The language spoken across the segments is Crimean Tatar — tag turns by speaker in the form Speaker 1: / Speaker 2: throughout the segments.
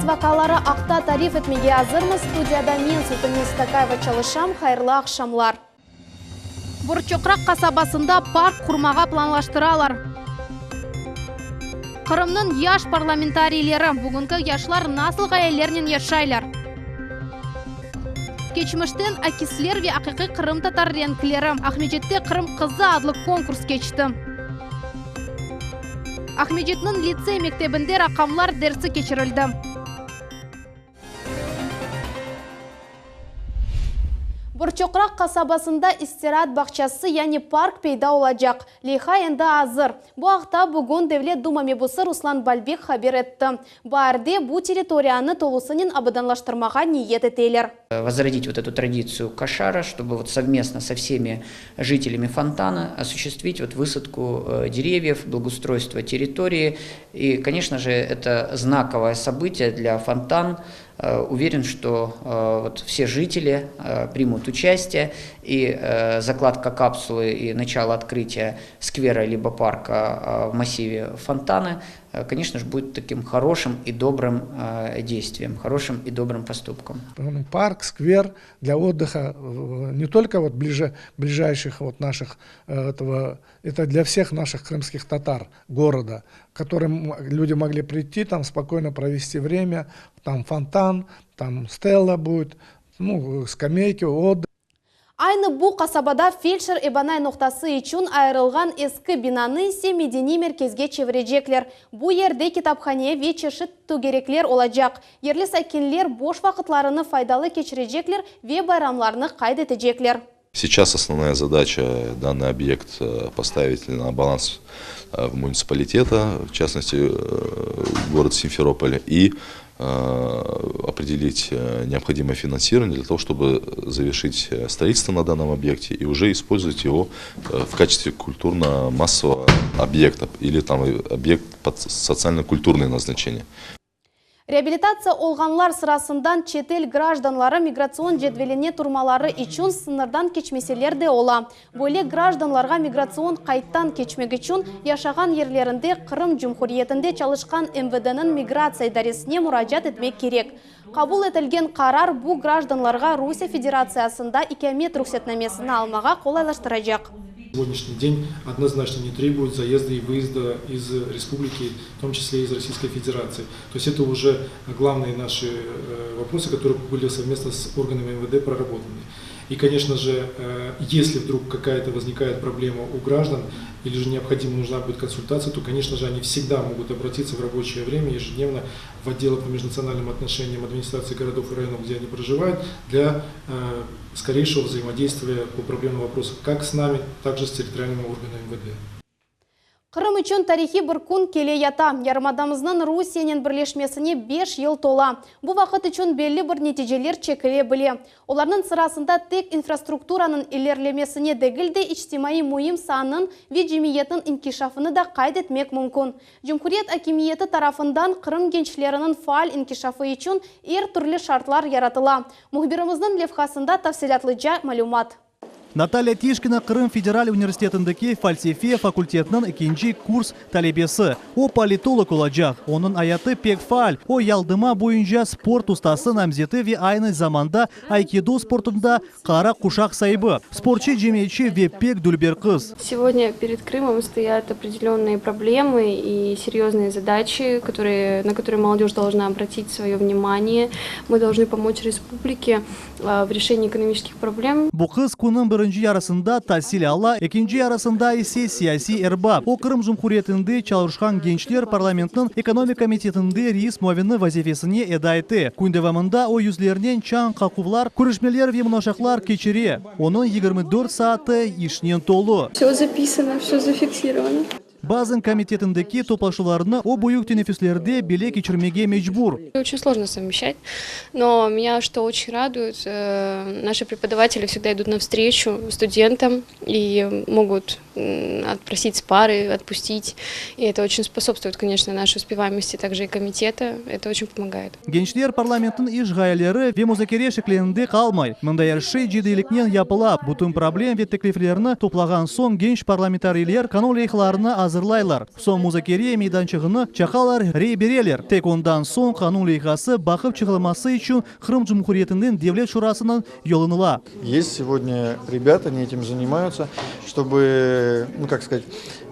Speaker 1: Esas vaqiaları aqta tarif etmege azırmız. Studiyada men, Sultaniye Stakayeva, çalışam. Hayırlı aqşamlar. Borçoqraq qasabasında park qurmağa planlaştıralar. Qırımnıñ yaş parlamentariyleri, bugünki yaşlar nasıl ğayelernen yaşaylar? Keçmişten akisler ve aqiqiy qırımtatar renkleri, Aqmescitte Qırım qızı adlı konkurs keçti. Aqmescitniñ litsey mektebinde raqamlar dersi keçirildi. Borçoqraq qasabasında istiraat bağçası, yani park peyda olacaq. Leyha endi azır. Bu aqta bugün Devlet Duma mebusı Ruslan Balbek haber etti. Baarde bu territoriyanı tolusınen abadanlaştırmağa niyet eteler.
Speaker 2: Возродить вот эту традицию кошара, чтобы вот совместно со всеми жителями Фонтана осуществить вот высадку деревьев, благоустройство территории. И, конечно же, это знаковое событие для Фонтан. Уверен, что вот все жители примут участие, и закладка капсулы и начало открытия сквера либо парка в массиве Фонтаны, конечно же, будет таким хорошим и добрым действием, хорошим и добрым поступком.
Speaker 3: Парк, сквер для отдыха не только вот ближе, ближайших вот наших этого, это для всех наших крымских татар города, к которым люди могли прийти, там спокойно провести время, там фонтан, там стела будет, ну, скамейки, отдых.
Speaker 1: Aynı bu qasabada feldşer-ebanay noqtası içün ayırılğan eski binanı ise medeniy merkezge çevirecekler. Bu yerde kitaphane ve çeşit tögerekler olacaq. Yerli sakinler boş vaqıtlarını faydalı keçirecekler ve bayramlarnı qayd etecekler.
Speaker 4: Сейчас основная задача данный объект поставить на баланс муниципалитета, в частности город Симферополь, и определить необходимое финансирование для того, чтобы завершить строительство на данном объекте и уже использовать его в качестве культурно-массового объекта или там объект под социально-культурное назначение.
Speaker 1: Reabilitatsiya olğanlar sırasından çetel grajdanları migratsion cedveline turmaları içün sıñırdan keçmeseler de ola. Böyle grajdanlarğa migratsion qaydtan keçmek içün yaşağan yerlerinde Qırım Cumhuriyetinde çalışqan MVDniñ migratsiya idaresine muracaat etmek kerek. Qabul etilgen qarar bu grajdanlarğa Rusiye Federatsiyasında ikâmet ruhsetnamesini almağa qolaylaştıracaq.
Speaker 5: Сегодняшний день однозначно не требует заезда и выезда из республики, в том числе из Российской Федерации. То есть это уже главные наши вопросы, которые были совместно с органами МВД проработаны. И, конечно же, если вдруг какая-то возникает проблема у граждан или же необходима нужна будет консультация, то, конечно же, они всегда могут обратиться в рабочее время ежедневно в отделы по межнациональным отношениям администрации городов и районов, где они проживают, для скорейшего взаимодействия по проблемным вопросам как с нами, так же с территориальными органами МВД.
Speaker 1: Qırım içün tarihiy bir kün kele yata. Yarımadamıznıñ Rusiyenen birleşmesine beş yıl tola. Bu vaqıt içün belli bir neticeler çekile bile. Olarnıñ sırasında tek infrastrukturanıñ ilerlemesine degil de, içtimaiy müim saanıñ ve cemiyetniñ inkişafını da qayd etmek mümkün. Cumhuriyet akimiyeti tarafından Qırım gençleriniñ faal inkişafı içün er türlü şartlar yaratıla. Mühbirimizniñ levhasında tafsilâtlıca malümat.
Speaker 6: Natalya Tişkina Qırım federal universitetindeki falsefe fakultetiniñ ekinci kurs talebesi. O, politolog olacaq. Onıñ ayatı pek faal, o, yaldıma boyunca sport ustası namzeti ve aynı zamanda aykido sportunda qara quşaq saibi, sportçı, cemiyetçi ve pek dülber qız.
Speaker 7: Сегодня перед Крымом стоят определенные проблемы и серьезные задачи, которые, на которые молодежь должна обратить свое внимание. Мы должны помочь республике в решении экономических проблем.
Speaker 6: Bu qız künniñ birinci yarısında tasil ala, ekinci yarısında ise siyasiy erbap. O, Qırım Cumhuriyetinde çalışqan gençler parlamentiniñ ekonomik komitetinde reis muavini vazifesini eda ete. Kün devamında o, yüzlernen çañ qaquvlar, körüşmeler ve munaqaşalar keçire. Onıñ 24 saatı işnen tolu.
Speaker 7: Все записано, все зафиксировано.
Speaker 6: Bazen komitetindeki toplaşuvlarnı o, büyük teneffüslerde bile keçirmege mecbur.
Speaker 7: Очень сложно совмещать, но меня что очень радует, наши преподаватели всегда идут навстречу студентам и могут отпросить с пары, отпустить. И это очень способствует, конечно, нашей успеваемости также и комитета. Это очень помогает.
Speaker 6: Gençler parlamentiniñ iş ğayeleri ve muzakere şeklinde qalmay. Mında er şey ciddiyliknen yapıla. Bütün problem ve tekliflerni toplağan soñ genç parlamentariyler qanun leyhalarını azırlay. azırlaylar. Soñ muzakere meydançığını çaqalar, rey bereler. Tek ondan soñ qanun leyhası baqıp çıqılması içün Qırım Cumhuriyetiniñ Devlet Şurasınıñ yollanıla.
Speaker 8: Есть сегодня ребята, они этим занимаются, чтобы, ну, как сказать,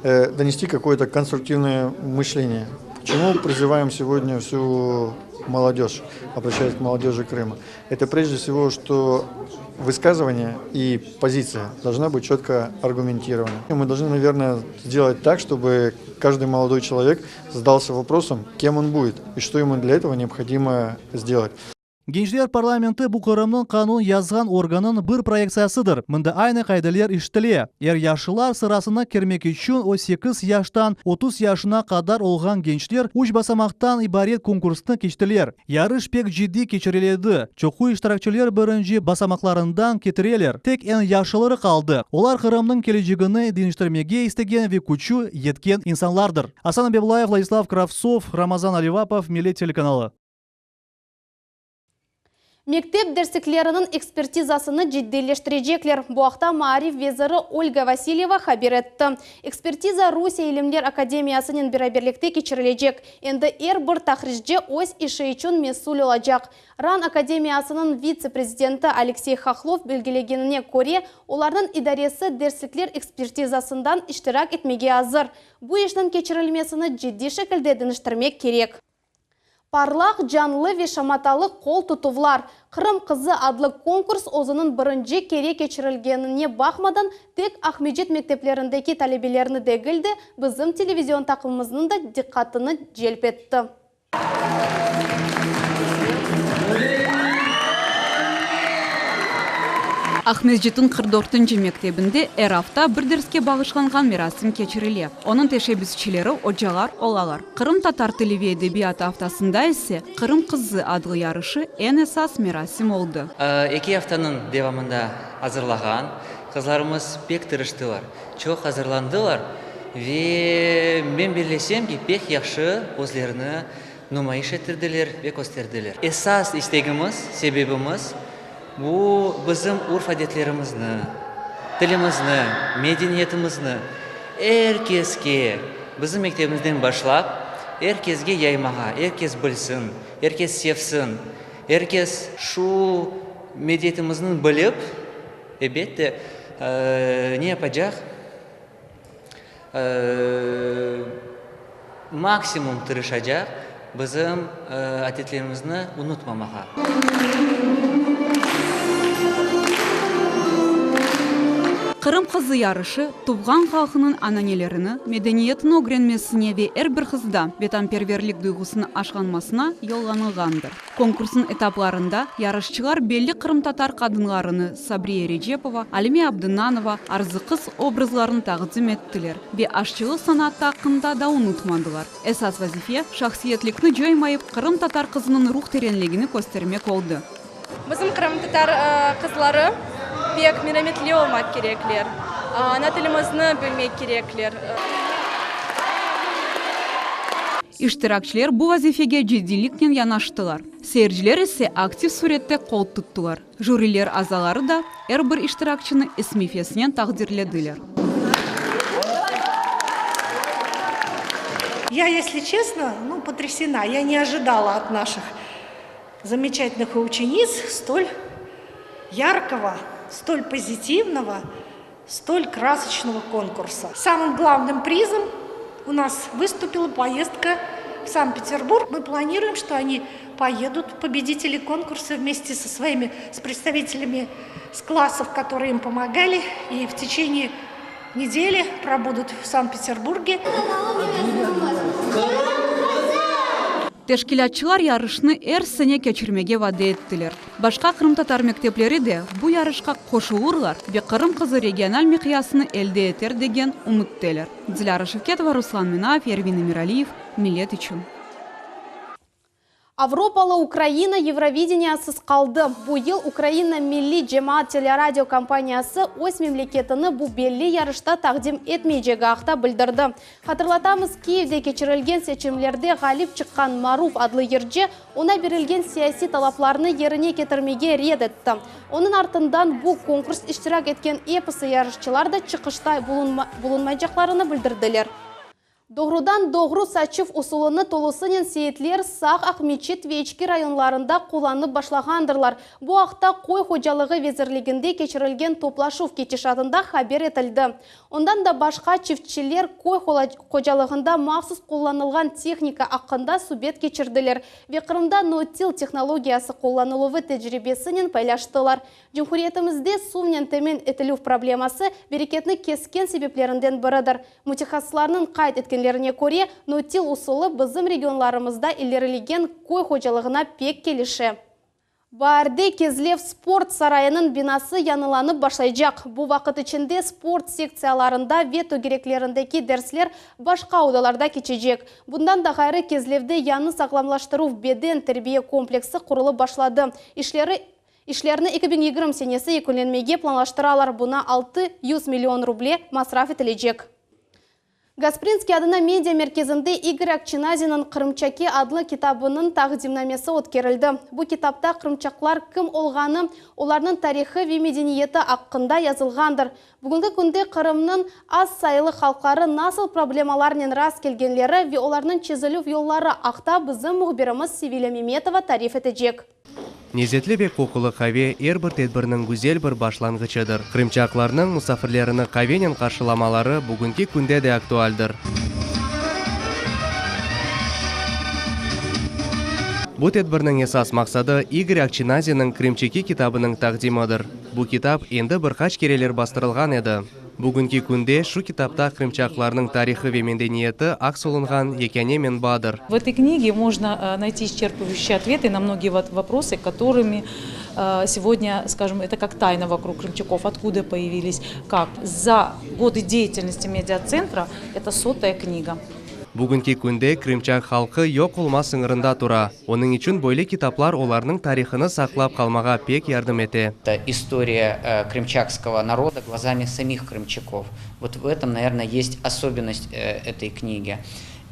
Speaker 8: донести какое-то конструктивное мышление. К чему призываем сегодня всю молодежь, обращаясь к молодежи Крыма? Это прежде всего, что высказывание и позиция должна быть четко аргументирована. Мы должны, наверное, сделать так, чтобы каждый молодой человек задался вопросом, кем он будет и что ему для этого необходимо сделать.
Speaker 6: Gençler parlamenti bu Qırımnıñ qanun yazğan organıñ bir proyektsiyasıdır. Mında aynı qaideler işitile. Er yaşlılar sırasına kirmek içün o sekiz yaştan 30 yaşına qadar olğan gençler üç basamaqtan ibaret konkursnı keçtiler. Yarış pek ciddiy keçiriledi. Çoqu iştirakçiler birinci basamaqlarından ketireler. Tek eñ yaşlıları qaldı. Olar Qırımnıñ kelecegini deñiştirmege istegen ve küçü yetken insanlardır. Asan Abeblayev, Vladislav Kravtsov, Ramazan Alivapov, Millet telekanalı.
Speaker 1: Mektep derslikleriniñ ekspertizasını ciddiyleştirecekler. Bu aqta maarif veziri Olga Vasilyeva haber etti. Ekspertiza Rusiye ilimler akademiyasınen beraberlikte keçirilecek. Endi er bir taqrizci öz işi içün mesül olacaq. RAN akademiyasınıñ vitse-prezidenti Aleksey Hohlov belgilegenine köre, olarnıñ idaresi derslikler ekspertizasından iştirak etmege azır. Bu işniñ keçirilmesini ciddiy şekilde deñiştirmek kerek. Parlaq, canlı ve şamatalı qol tutuvlar, Qırım qızı adlı konkurs özüniñ birinci kere keçirilgenine baqmadan, tek Aqmescit mekteplerindeki talebelerni degil de, bizim televizion taqımımıznıñ da diqqatını celp etti.
Speaker 9: Aqmescitniñ 44-nci mektebinde er afta bir derske bağışlanğan merasim keçirile. Onıñ teşebbüsçileri ocalar olalar. Qırımtatar tili ve edebiyatı aftasında ise Qırım qızı adlı yarışı eñ esas merasim oldı.
Speaker 10: Eki aftanıñ devamında azırlağan qızlarımız pek tırıştılar, çoq azırlandılar ve men bellesem ki, pek yahşı özlerini numayış ettirdiler ve kösterdiler. Esas istegimiz, sebebimiz, bu bizim urf-adetlerimizni, tilimizni, medeniyetimizni er keske, bizim mektebimizden başlap, er kesge yaymağa, er kes bilsin, er kes sevsin, er kes şu medeniyetimizni bilip, elbette, ne yapacaq? Maksimum tırışacaq bizim adetlerimizni unutmamağa.
Speaker 9: Qırım qızı yarışı tuvğan halqınıñ ananelerini, medeniyetini ögrenmesine ve er bir qızda vetanperverlik duyğusını aşlanmasına yollanılğandır. Konkursnıñ etaplarında yarışçılar belli qırımtatar qadınlarını, Sabriye Erecepova, Alime Abdınanova, Arzı qız obrazlarını taqdim ettiler ve aşçılıq sanatı aqqında da unutmadılar. Esas vazife, şahsiyetlikni coymayıp, qırımtatar qızınıñ ruh terenligini köstermek oldı.
Speaker 11: Bizim qırımtatar qızları pek merametli olmaq kerekler, ana tilimizni bilmek kerekler.
Speaker 9: İştirakçiler bu vazifege ciddiyliknen yanaştılar, seyirciler ise aktiv sürette qol tuttılar. Jüriler azaları da er bir iştirakçini ismi-fesinen taqdirlediler.
Speaker 12: Я, если честно, ну, потрясена. Я не ожидала от наших замечательных учениц столь яркого, столь позитивного, столь красочного конкурса. Самым главным призом у нас выступила поездка в Санкт-Петербург. Мы планируем, что они поедут, победители конкурса, вместе со своими, с представителями с классов, которые им помогали, и в течение недели пробудут в Санкт-Петербурге.
Speaker 9: Teşkilâtçılar yarışnı er sene keçirmege vade ettiler. Başqa qırımtatar mektepleri de bu yarışqa qoşulurlar ve Qırım qızı regional miqyasını elde eter degen ümütteler. Dilâra Şevketova, Ruslan Minayev, Ervin Emiraliyev, Millet içün.
Speaker 1: Avropalı Ukraina Eurovideniyasız qaldı. Bu yıl Ukraina milliy cemaat teleradiokompaniyası öz memleketini bu belli yarışta taqdim etmeycegi aqta bildirdi. Hatırlatamız, Kiyevde keçirilgen seçimlerde ğalip çıqqan Maruv adlı yırcı oña berilgen siyasiy talaplarnı yerine ketirmege red etti. Onıñ artından bu konkurs iştirak etken episi yarışçılar da çıqışta bulunmaycaqlarını bildirdiler. Doğrudan doğru saçuv usulını tolusınen Seyitler, Saq, Aqmeçit ve İçki rayonlarında qullanıp başlağandırlar. Bu aqta Köy hocalığı vezirliginde keçirilgen toplaşuv ketişatında haber etildi. Ondan da başqa çiftçiler köy hocalığında mahsus qullanılğan tehnika aqqında subet keçirdiler ve Qırımda no-till tehnologiyası qullanıluvı tecribesinen paylaştılar. Cumhuriyetimizde suvnen temin etilüv probleması bereketni kesken sebeplerinden biridir. Mütehassıslarnıñ qayd etkenlerine köre, no-till usulı bizim regionlarımızda ilerilegen köy hocalığına pek kelişe. Baarde Kezlev sport sarayınıñ binası yañılanıp başlaycaq. Bu vaqıt içinde sport sektsiyalarında ve tögereklerindeki dersler başqa odalarda keçecek. Bundan da ğayrı, Kezlevde yañı sağlamlaştıruv beden terbiye kompleksi qurulıp başladı. İşleri İşlerni 2020 senesi yekünlenmege planlaştıralar, buña 600 million ruble masraf etilecek. Gasprinskiy adına media merkezinde İgor Akçinazinniñ Krımçaki adlı kitabınıñ taqdimnamesi ötkerildi. Bu kitapta qırımçaqlar kim olğanı, olarnıñ tarihı ve medeniyeti aqqında yazılğandır. Bugünki künde Qırımnıñ az sayılı halqları nasıl problemalarnen rast kelgenleri ve olarnıñ çezilüv yolları aqta bizim mühbirimiz Sevilâ Memetova tarif etecek.
Speaker 13: Lezetli ve qoqulı qave er bir tedbirniñ güzel bir başlanğıçıdır. Qırımçaqlarnıñ musafirlerini qavenen qarşılamaları bugünki künde de aktualdir. Bu tedbirniñ esas maqsadı İgor Akçinaziniñ Krımçiki kitabınıñ taqdimidir. Bu kitap endi bir qaç kereler bastırılğan edi. Bugünki künde şu kitapta qırımçaqlarnıñ tarihı ve medeniyeti aks olunğan yekâne menbadır.
Speaker 14: В этой книге можно найти исчерпывающие ответы на многие вопросы, которыми сегодня, скажем, это как тайна вокруг крымчаков, откуда появились, как. За годы деятельности медиацентра это сотая книга.
Speaker 13: Bugünki künde qırımçaq halqı yoq olma sıñırında tura. Onıñ içün böyle kitaplar olarnıñ tarihını saqlap qalmağa pek yardım ete.
Speaker 2: Это история э, крымчакского народа глазами самих крымчаков. Вот в этом, наверное, есть особенность э, этой книги.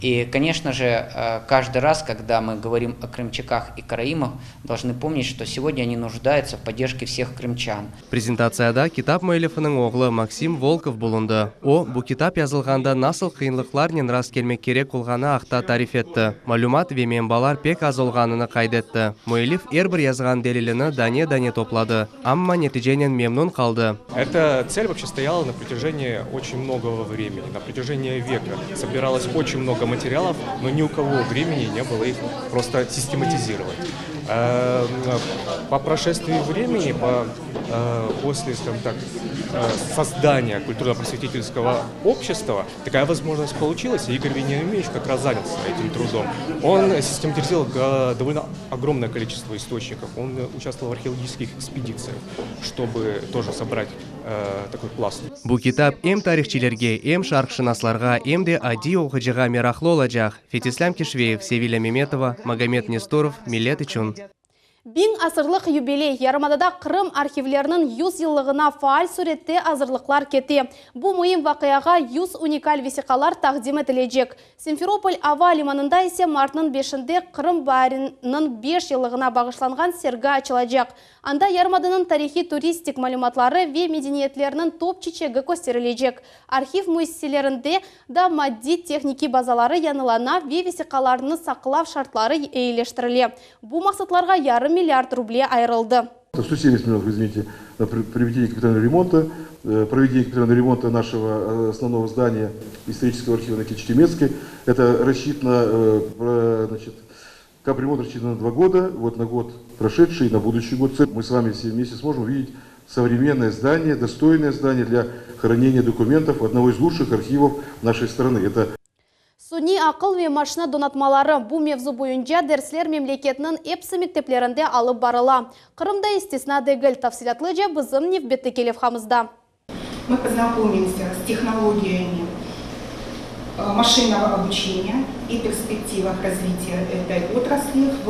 Speaker 2: И, конечно же, э, каждый раз, когда мы говорим о крымчаках и караимах, должны помнить, что сегодня они нуждаются в поддержке всех крымчан.
Speaker 13: Prezentatsiyada kitap müellifiniñ oğlu Maksim Volkov bulundı. O, bu kitap yazılğanda nasıl qıyınlıqlarnen rast kelmek kerek olğanı aqta tarif etti. Malümat ve menbalar pek az olğanını qayd etti. Müellif er bir yazğan delilini dane-dane topladı, amma neticenen memnün qaldı.
Speaker 15: Эта цель вообще стояла на протяжении очень многого времени, на протяжении века. Собиралось очень много материалов, но ни у кого времени не было их просто систематизировать. Эм, по прошествии времени, по, э, после, скажем так, э, создания культурно-просветительского общества, такая возможность получилась, и Игорь Вениаминович как раз занялся этим трудом. Он систематизировал довольно огромное количество источников, он участвовал в археологических экспедициях, чтобы тоже собрать э, такой пласт.
Speaker 13: Bu kitap em tarihçilerge, em şarqşınaslarğa, em de adiy oqucığa meraqlı olacaq. Fetislâm Kişveyev, Sevilâ Memetova, Magomed Nestorov, Millet içün.
Speaker 1: 1000 asırlıq yubiley yarımadada Qırım arhivleriniñ 100 yıllığına faal sürette azırlıqlar kete. Bu müim vaqiağa 100 unikal vesiqalar taqdim etilecek. Simferopol ava limanında ise martnıñ 5-inde Qırım baariniñ 5 yıllığına bağışlanğan sergi açılacaq. Anda yarımadanıñ tarihiy turistik malümatları ve medeniyetleriniñ top çeçegi kösterilecek. Arhiv müessiselerinde da maddiy tehnikiy bazaları yañılana ve vesiqalarnı saqlav şartları eyileştirile. Bu maqsatlarğa yarım milliard ruble ayırıldı.
Speaker 16: 170 миллионов, извините, на проведение капитального ремонта, э, проведение капитального ремонта нашего э, основного здания исторического архива на Кечетемецкой. Это рассчитано, э, значит, капремонт рассчитан на два года, вот на год прошедший, на будущий год. Мы с вами все вместе сможем увидеть современное здание, достойное здание для хранения документов одного из лучших архивов нашей страны. Это
Speaker 1: Suniy aqıl ve maşina donatmaları bu mevzu boyunca dersler memleketniñ episi mekteplerinde alıp barıla. Qırımda istisna degil, tafsilâtlıca bizim nevbetteki levhamızda.
Speaker 17: Мы познакомимся с технологиями э, машинного обучения и перспективах развития этой отрасли в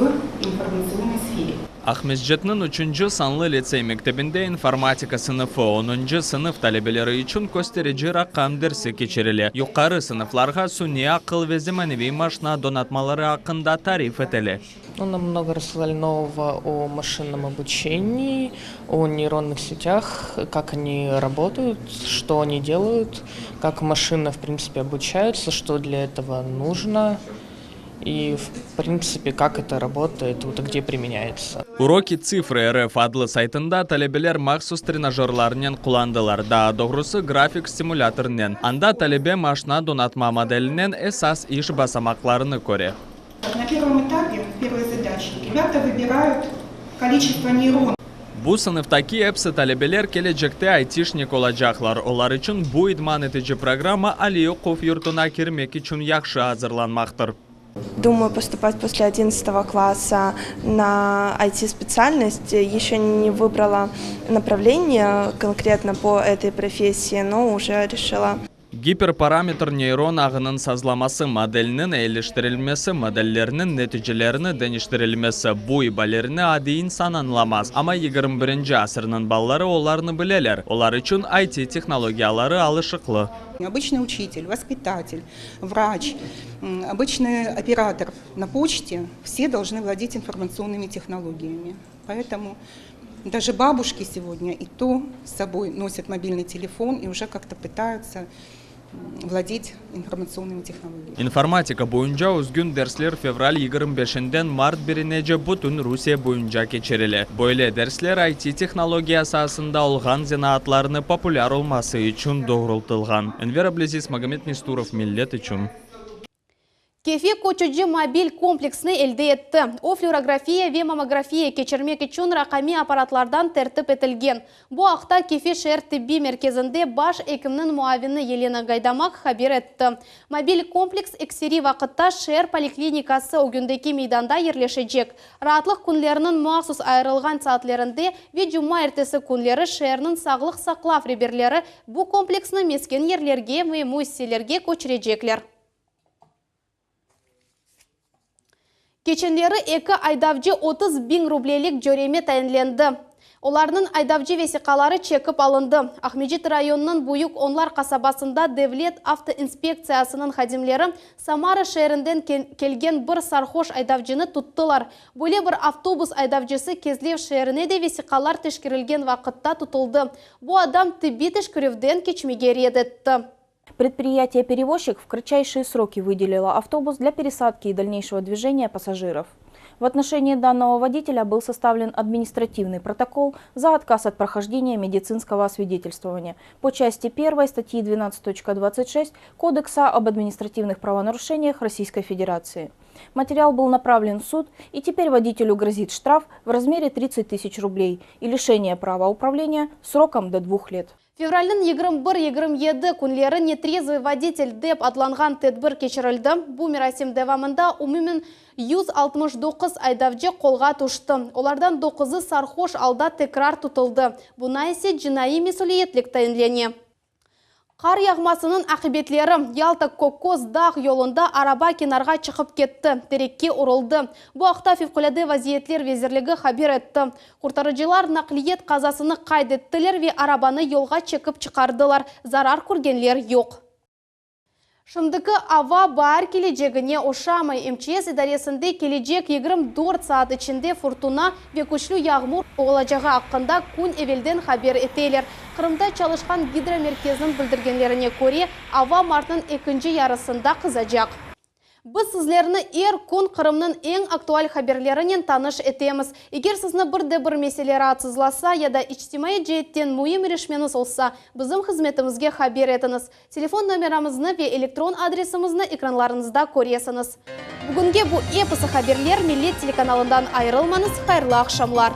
Speaker 17: информационной сфере.
Speaker 18: Aqmescitniñ üçünci sanlı litsey mektebinde informatika sınıfı onuncı sınıf talebeleri içün kösterici raqam dersi keçirile. Yuqarı sınıflarğa suniy aqıl ve zemaneviy maşna donatmaları aqqında tarif etile.
Speaker 19: Нам много рассказали нового о машинном обучении, о нейронных сетях, как они работают, что они делают, как машина, в принципе, обучается, что для этого нужно и, в принципе, как это работает, вот, где применяется.
Speaker 18: Уроки цифры RF adlı saytında talebeler mahsus trenajörlarnen qullandılar, daa doğrusı grafik stimulâtornen. Anda talebe maşna donatma modelinen esas iş basamaqlarını köre.
Speaker 17: На первом этапе, первой задачи, ребята выбирают количество нейронов.
Speaker 18: Bu sınıftaki episi talebeler kelecekte aytişnik olacaqlar. Olar içün bu idman etici programma aliy oquv yurtuna kirmek içün yahşı azırlanmaqtır.
Speaker 20: Думаю поступать после одиннадцатого класса на IT-специальность. Еще не выбрала направление конкретно по этой профессии, но уже решила.
Speaker 18: Giperparametr neyron ağınıñ sazlaması, modelniñ eyiliştirilmesi, modellerniñ neticelerini deñiştirilmesi, bu ibarelerni adiy insan añlamaz, amma yigirmi birinci asırnıñ balaları olarnı bileler, olar içün IT tehnologiyaları alışıqlı.
Speaker 17: Обычный учитель, воспитатель, врач, обычный оператор на почте, все должны владеть информационными технологиями. Поэтому даже бабушки сегодня и то с собой носят мобильный телефон и уже как-то пытаются владеть информационными технологиями.
Speaker 18: İnformatika boyunca özgün dersler fevral 25-inden mart birinece bütün Rusiye boyunca keçirile. Böyle dersler IT tehnologiya saasında olğan zenaatlarnı populâr olması içün doğrultılğan. Enver Ablâziz, Magomed Nesturov, Millet içün.
Speaker 1: Kefe köçüci mobil kompleksini elde etti. O, flüorografiya ve mammografiya keçirmek içün raqamiy apparatlardan tertip etilgen. Bu aqta Kefe şeer tibbiy merkezinde baş ekimniñ muavini Yelena Gaydamak haber etti. Mobil kompleks ekseriy vaqıtta şeer poliklinikası ögündeki meydanda yerleşecek. Raatlıq künleriniñ mahsus ayırılğan saatlerinde ve cumaertesi künleri şeerniñ sağlıq saqlav reberleri bu kompleksni mesken yerlerge ve müessiselerge köçürecekler. Keçenleri eki aydavcı 30 biñ rublelik cöreme tayinlendi. Olarnıñ aydavcı vesiqaları çekip alındı. Aqmescit rayonınıñ Büyük Onlar qasabasında devlet avtoinspektsiyasınıñ hadimleri Samara şeerinden kelgen bir sarhoş aydavcını tuttılar. Böyle bir avtobus aydavcısı Kezlev şeerinde de vesiqalar teşkerilgen vaqıtta tutuldı. Bu adam tibbiy teşkerüvden keçmege red etti.
Speaker 21: Предприятие-перевозчик в кратчайшие сроки выделило автобус для пересадки и дальнейшего движения пассажиров. В отношении данного водителя был составлен административный протокол за отказ от прохождения медицинского освидетельствования по части 1 статьи 12.26 Кодекса об административных правонарушениях Российской Федерации. Материал был направлен в суд, и теперь водителю грозит штраф в размере 30 тысяч рублей и лишение права управления сроком до двух лет.
Speaker 1: Fevralniñ 21-27 künleri netreзвый водитель dep adlanğan tedbir keçirildi. Bu merasim devamında umumen 169 aydavcı qolğa tüşti. Olardan 9-ı sarhoş alda tekrar tutuldı. Buña ise cinaiy mesüliyetlik tayinlene. Qar yağmasınıñ aqibetleri Yalta Kokkos dağ yolunda araba kenarğa çıqıp ketti, terekke uruldı. Bu aqta Fevqulâde vaziyetler vezirligi haber etti. Qurtarıcılar naqliyet qazasını qayd ettiler ve arabanı yolğa çekip çıqardılar. Zarar körgenler yoq. Şimdiki ava baar kelecegine oşamay. MÇS idaresinde kelecek 24 saat içinde furtuna ve küçlü yağmur olacağı aqqında kün evelden haber eteler. Qırımda çalışqan gidromerkeziniñ bildirgenlerine köre, ava martnıñ ekinci yarısında qızacaq. Biz sizlerni er kün Qırımnıñ eñ aktual haberlerinen tanış etemiz. Eger sizni bir de bir mesele raatsızlasa ya da içtimaiy ceetten müim irişmeñiz olsa, bizim hızmetimizge haber etiñiz. Telefon nomeramıznı ve elektron adresimizni ekranlarıñızda köresiñiz. Bugünge bu episi haberler Millet telekanalından ayırılmañız hayırlı aqşamlar.